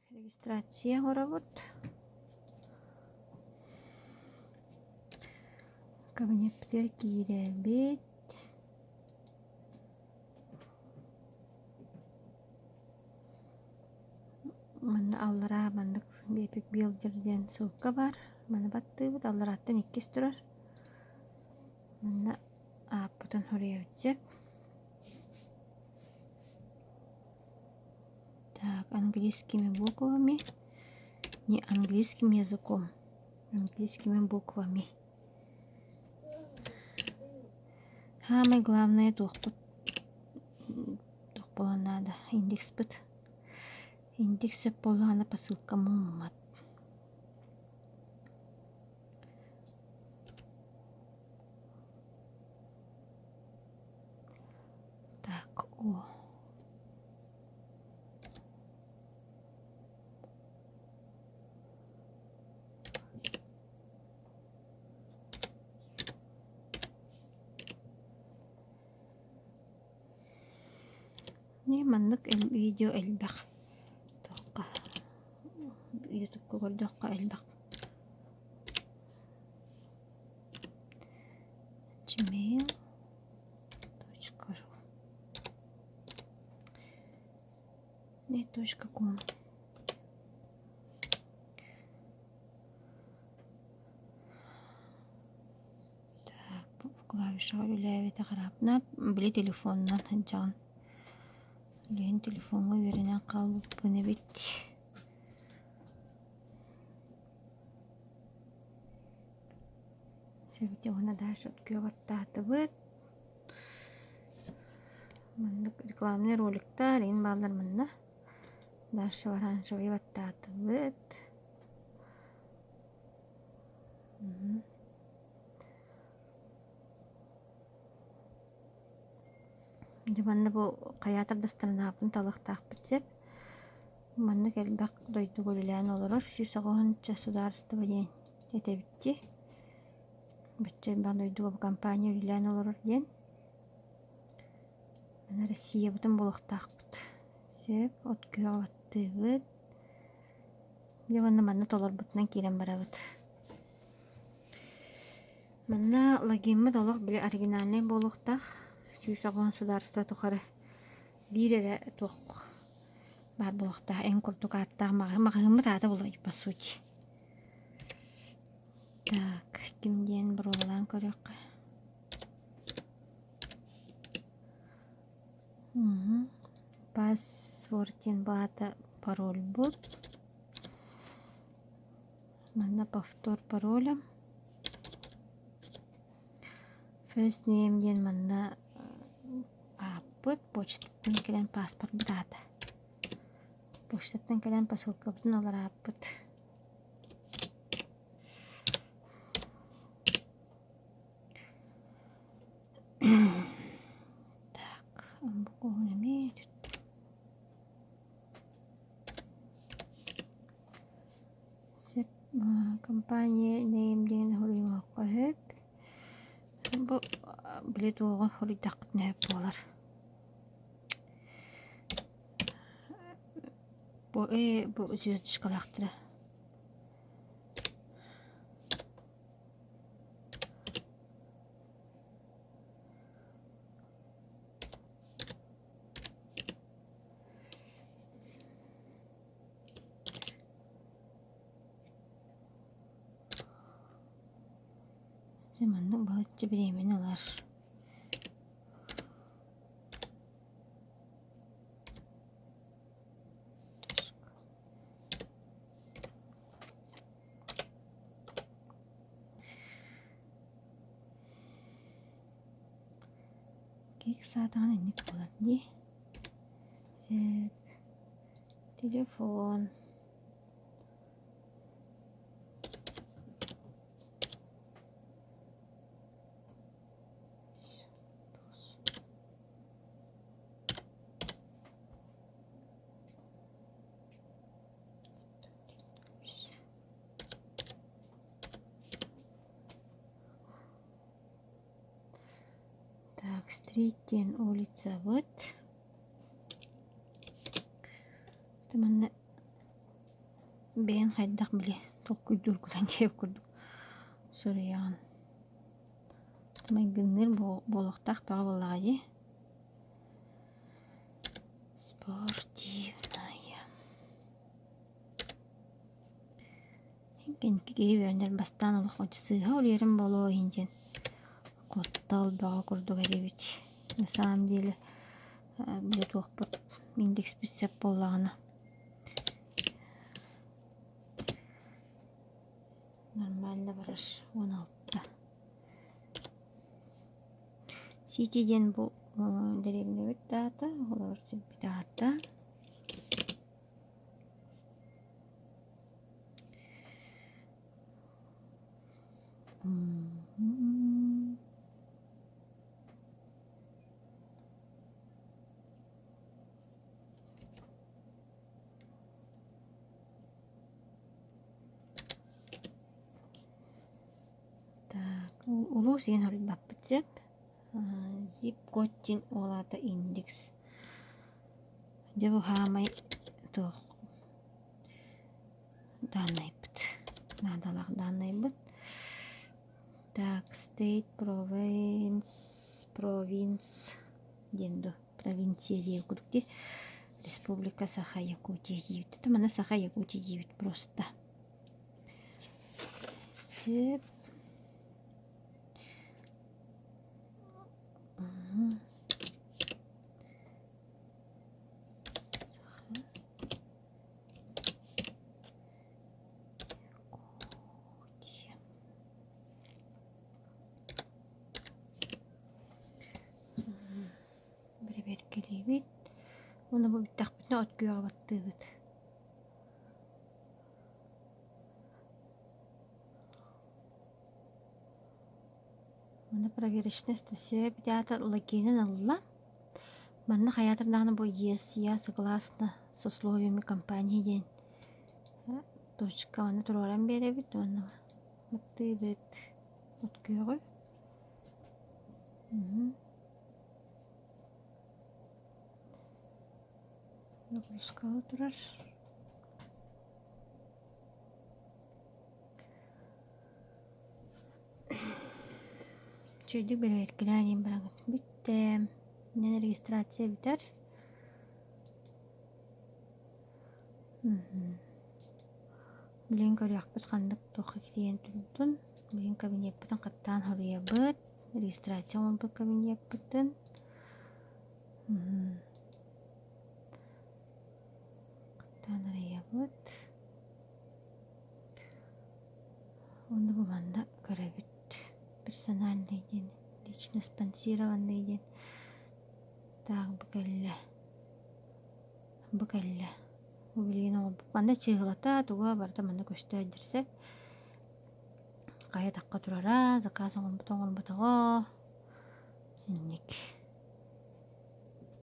Регистрация оҥоробут. Кабинеппытыгар киирэбит. Манна аллараа маннык Epic Builder диэн ссылка баар. Маны баттыыбыт. Алларааттан иккис турар. Манна ааппытын суруйабыт сөп. Так, английскими буквами. Не английским языком, английскими буквами. Самое главное туохпут туох буолан наада индекспит. Индекс сөп буоллаҕына посылка муммат. Так, о. Не маннык видео элбэх туохха ютубка көрдөххө элбэх gmail точка ру не точка ком Так, клавишаҕа үлэлээбитэ хараапнар били телефонунан сылдьаҕын. Билигин телефоҥҥа үөрэнэн хаалбыппын эбит. Сөбүтэ уонна дальше күөх аттаатыбыт. Маннык рекламный роликтар иһин бааллар манна. Дальше оранжевый баттаатыбыт. Дьэ манна бу хайаатар да странаабын талыахтаахпыт сөп. Маннык элбэх дойдуга үлэлээн олорор 190 судаарыстыба диэн этэбит дии. Бачча элбэх дойдуга бу компания үлэлээн олорор диэн. Аны Россиябытын булуохтаахпыт. Сөп, от күөҕэ баттыыбыт. Дьэ уонна манна толорбутунан киирэн барабыт. Манна логиммыт олох били оригинальнай буолуохтаах. 180 судаарыстыба тухары биир эрэ туох баар буолуохтаах. Эн курдук ааттаах маҕаһыыммыт аата буолуо по сути. Так, ким диэн боруобалаан көрүөххэ. Password диэн бу аата парольбут. Манна повтор пароля. First name диэн манна ааппыт, почтаттан кэлэн паспорбут аата. Почтаттан кэлэн посылкабытын ылар ааппыт. Так, букуһун эмиэ Сөп компания name диэн суруйуохха сөп. Бу били туоҕу суруйдаххытына сөп буолар. Бу ээ бу звездочкалаахтара. Дьэ маннык балачча бириэмэни ылар. Киик саатаҕын инник буолар дии. Сөп. Телефон. Так, стрит диэн улицабыт. Манна Бэйэҥ хайдах били толкуйдуургунан диэбит курдук суруйаҕын. Майгынныыр буолуохтаах бөҕө буоллаҕа дии. Спортивная. Кэнники киһи үөрэнэр бастаан олох сыыһа улуйарым буолуо иһин диэн куттал бөҕө курдук эбит. На самом деле били туохпут индекспит сөп буоллаҕына нормально барар 16. Сити диэн бу дэриэбинэбит даата, олорор сирбит аата. Так, улуус иһин хоруйбаппыт сөп. Zip-код диэн ол аата индекс. Дьэ бу хаамай туох дааннайбыт наадалаах дааннайбыт. Так, state, province, province диэн дуо провинция диэн курдук дии. Республика Саха Якутия диэбит. Манна Саха Якутия диэбит просто. Сөп. Якутия. Бэрэбиэркэлиибит. Уонна бу бүттэхпитинэ от күөҕэ баттыыбыт. Манна проверочность сөп театр логинын ылла. Манна хайаатар даҕаны бу yes, я согласна с условиями компании диэн точка манна туруоран биэрэбит уонна баттыыбыт от күөҕү. Нагрузкаҕа турар. Үчүгэйдик бэрэбиэркэлээн иһин бараҥҥыт бүттэ. Инньэ регистрация бүтэр. Билигин көрүөхпүт ханнык туохха киирэн турбутун. Билигин кабинеппытын хаттаан хоруйабыт. Регистрация оҥорбут кабинеппытын. Хаттаан арыйабыт. Уонна бу манна көрөбүт персональный диэн, лично спонсированный диэн. Так бу кэллэ. Бу кэллэ. Бу билигин оҥорбут. Манна чыыһылата туга барыта манна көстө сылдьар сөп. Хайа тахха турара, заказ оҥорбут оҥорботоҕо. Инник.